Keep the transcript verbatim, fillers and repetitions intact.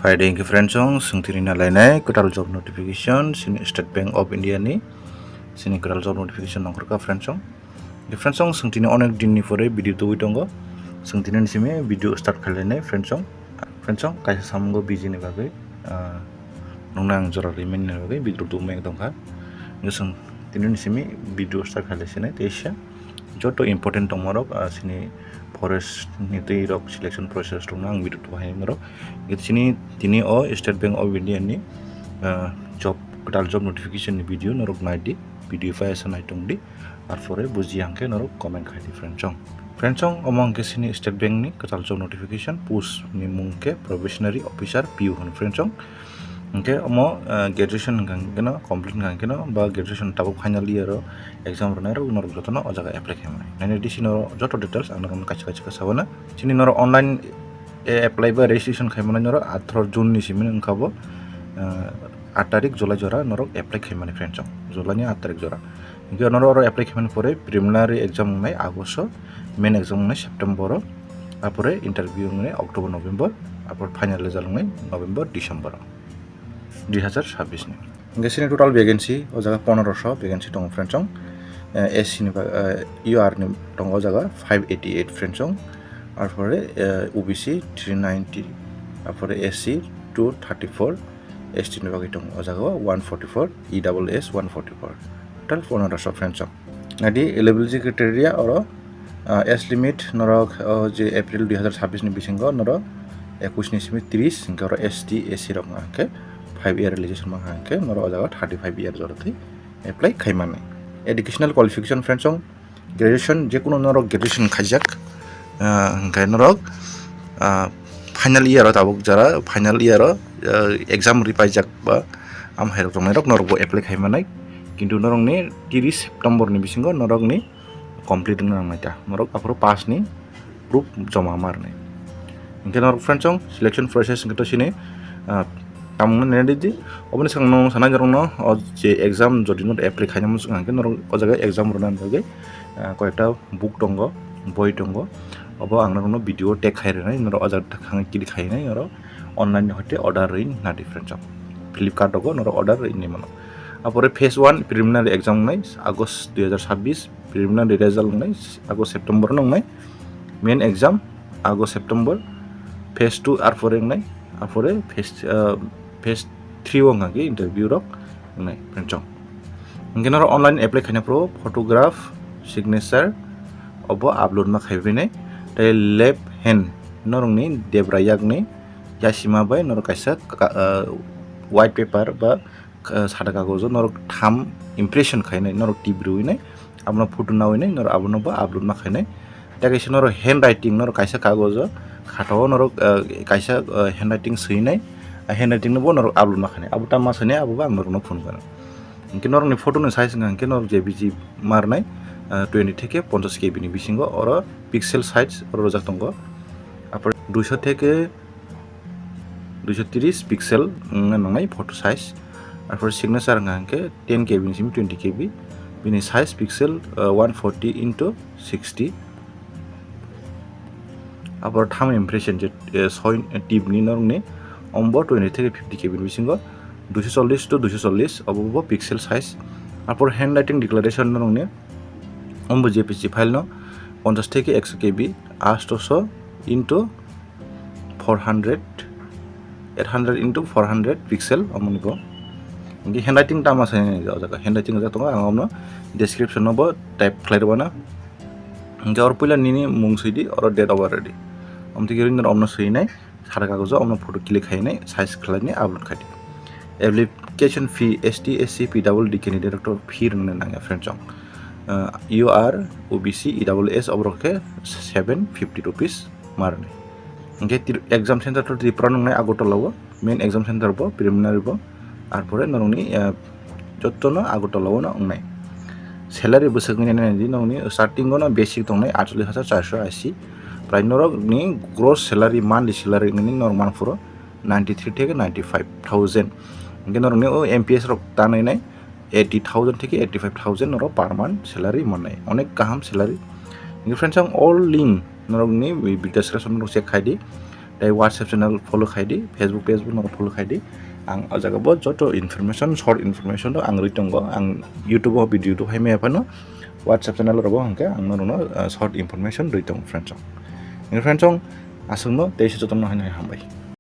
Pai de hingke friends song, sing tini na lainai kwtal job notification, sini State Bank of India ni, sini kwtal job notification nongkhorka friends song. Hingke friends song, sing tini onek din ni pore video tubui tongo, sing tini ni simi video start khlainai friends song. Friends song, kaisa samungo busy ni bagwi, ah, nongna ang jora rimani bagwi video tubui tongkha. Hingke sing tini ni simi video start khlaisinai teisa. Joto important tongmarok, ah, sini forest ni twi rok selection process rokno ang video tubu hai norok. Hingke sini tini o State Bank of India ni, ah, job, kwtal job notification ni video norok nai di, video pai asa nai tong di, arpore buji hingke norok comment khai di friends song. Friends song, omo hingke sini State Bank ni kwtal job notification, post ni mung khe probationary officer P O hwn friends song. Hingke omo, ah, graduation hingka hingke no, complete hingka hingke no, ba graduation tabuk final year o exam rwnai rok norok jotono o jaga apply khaimani. Nini di sini norok joto details ang norokno kaisa kaisa khe sabana. Sini norok online, eh, apply ba registration khaimani norok atharo June ni simi wngkha bo, ah, aat tarik July jora norok apply khaimani friends song. July ni aat tarik jora. Hingke norok oro apply khaimani pore preliminary exam wngnai August o, main exam wngnai September o, apore interview wngnai October, November, apore final result wngnai November, December o. Dui hazar sabbish ni. Hingke sini total vacancy o jaga poneroso vacancy tongo friends song. Eh, S C ni ba-, eh, U R ni tongo o jaga five eighty eight friends song. Arpore, eh, O B C three ninety, arpore S C two thirty four, S T ni bagwi tongo o jaga o one forty four, E double S one forty four. Total poneroso friends song. Nadi eligibility criteria oro, ah, age limit norok, oh, je April dui hazar sabbish ni bisingo norok ekush ni simi tris, hingke oro S T, S C rok wngkha hingke five year relaxation wngkha hingke norok o jaga thirty five year jorotwi apply khaimani. Educational qualification friends song, graduation, jekunu norok graduation khaijak, ah, hingke norok, ah, final year o tabuk jora final year o, ah, exam ripaijak ba am hai rok tongnai rok norok bo apply khaimanai, kintu norok ni tris September ni bisingo norok ni complete wngna nangnai ta, norok aphuru pass ni proof joma ma rwnai. Hingke norok friends song selection process hingke to sini, ah, tamungno nene di, oboni swkang no sana jorokno o je exam jodi no apply khaina muchung hingke norok o jaga exam rwna bagwi, ah, koyekta book tongo, boi tongo, obo ang norokno video tag khai rwnai, norok o jaga thang click khainai oro online ni hoite order rwi na di friends song. Flipkart rogo norok order rwi nai mano. Apore phase one preliminary exam wngnai August dui hazar sabbish, preliminary result wngnai August September no wngnai, main exam August September, phase two arpore wngnai, arpore phase, ah, phase three o hwnka khe interview rok wngnai friends song. Hingke norok online apply khaina phuru photograph, signature obo upload ma khaibainai, tei left hand norokni debra yakni yasima bai norok kaisa ka-, ah, white paper ba, ah, sada kagojo norok tham impression khainai, norok tip rwinai, abono photo nawinai, norok abono bo upload ma khainai. Tei kaisa norok handwriting, norok kaisa kagojo khatao norok, ah, kaisa, ah, handwriting swinai, ah, handwriting no bo norok upload ma khainai. Abo tamo swinai, abo bo ang norokno phunukha. Hingke norokni photo ni size wngkha hingke norok J P G ma rwnai, ah, twenty theke ponchash K B ni bisingo, oro pixel size oro rwjak tongo. Apor duiso theke duiso tris pixel wngna nangnai photo size. Arpore signature wngkha hingke ten K B ni simi twenty K B, bini size pixel, ah, one forty into sixty. Apor tham impression je, eh, soi, eh, tip ni norokni ombo twenty theke fifty K B ni bisingo duiso chollish to duiso chollish obo bo pixel size. Apor handwriting declaration norokni ombo J P G file no ponchash theke ekso K B, astoso into four hundred, eight hundred into four hundred pixel omoni bo. Hingke handwriting tamo se o jaga handwriting rijak tongo, ang omno description no bo type khlai rwna. Hingke oro puila nini mung swi di, oro date of birth di. Omtwi khe rwngno omno swinai, sara kagojo omno photo click khainai, size khlainai, upload khai di. Application fee, S T, S C, P W D candidate rok to fee rwngna nangya friend song. Ah, U R, O B C, E W S oborok khe seven fifty rupees ma rwnai. Hingke tir-, exam center to Tripura nungnai Agartala o, main exam center bo, preliminary bo, arpore norokni, ah, jotono Agartala o no wngnai. Salary bwswk wngya nai di norokni starting o no basic tongnai aatchollish hajar charso ashi, prai norokni gross salary, monthly salary wngni norok manphuru ninety three theke ninety five thousand. Hingke norokni o M P S rok tanwi nai eighty thousand theke eighty five thousand norok per month salary mannai, onek kaham salary. Hingke friends, ang all link norokni description rok check khai di. tei WhatsApp channel follow khai di, Facebook page bo no follow khai di. Ang o jaga bo joto information, short information rok ang rwi tongo. Ang YouTube o video do hai maya phano WhatsApp channel rogo hwnkhe ang norokno, ah, short information rwi tongo friends song. Friends song, aswkno tei se jotono hai hambai.